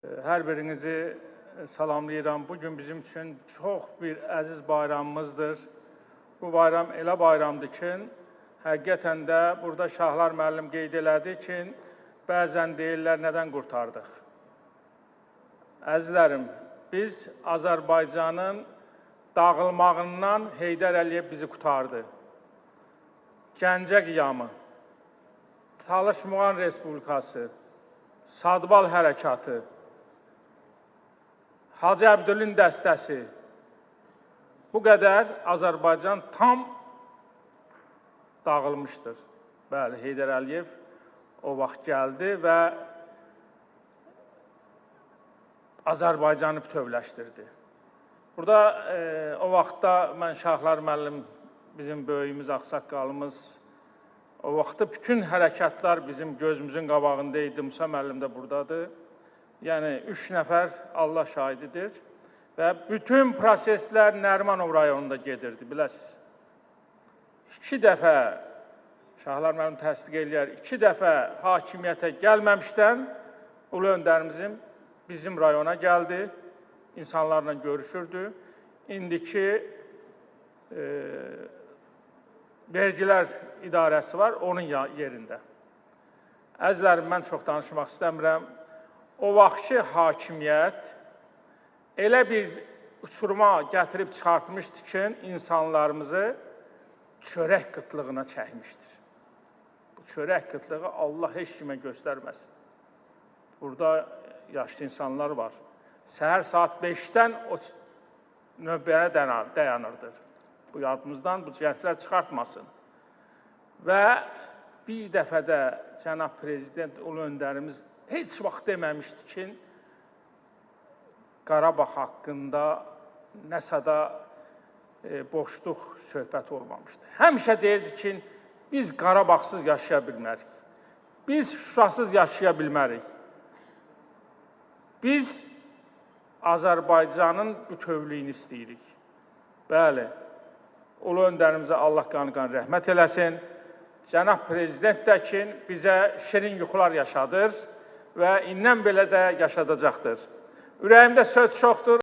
Hər birinizi salamlayıram. Bu gün bizim üçün çox bir əziz bayramımızdır. Bu bayram elə bayramdır ki, həqiqətən də burada Şahlar müəllim qeyd elədi ki, bəzən deyirlər nədən qurtardıq? Əzizlərim, biz Azərbaycanın dağılmağından Heydər Əliyev bizi qurtardı. Gəncə qiyamı, Talış-Muğan Respublikası, Sadbal hərəkatı, Hacı Əbdülün dəstəsi, bu qədər Azərbaycan tam dağılmışdır. Bəli, Heydər Əliyev o vaxt gəldi və Azərbaycanı bütövləşdirdi. Burada o vaxtda mən Şahlar müəllim, bizim böyüyümüz, ağsaqqalımız, o vaxtda bütün hərəkatlar bizim gözümüzün qabağında idi. Musa müəllim də buradadır. Yəni, 3 nəfər Allah şahididir və bütün proseslər Nərimanov rayonunda gedirdi, biləsiniz. 2 dəfə, Şahlar müəllim təsdiq eləyər, 2 dəfə hakimiyyətə gəlməmişdən Ulu Öndərimizin bizim rayona gəldi, insanlarla görüşürdü. İndiki vergilər idarəsi var, onun yerində. Əzizlərim, mən çox danışmaq istəmirəm. O vaxtki hakimiyyət elə bir uçuruma gətirib çıxartmışdı ki, insanlarımızı çörək qıtlığına çəkmişdir. Bu çörək qıtlığı Allah heç kimə göstərməsin. Burada yaşlı insanlar var. Səhər saat 5-dən o növbəyə dayanırdır. Bu yadımızdan bu cəhətlər çıxartmasın. Və bir dəfə də cənab prezident, Ulu Öndərimiz heç vaxt deməmişdi ki, Qarabağ haqqında nəsə də boşluq söhbət olmamışdı. Həmişə deyirdi ki, biz Qarabağsız yaşaya bilmərik. Biz Şuşasız yaşaya bilmərik. Biz Azərbaycanın bütövlüyünü istəyirik. Bəli, Ulu Öndərimizə Allah qanı-qan rəhmət eləsin. Cənab prezident də ki, bizə şirin yuxular yaşadır və indən belə də yaşadacaqdır. Ürəyimdə söz çoxdur.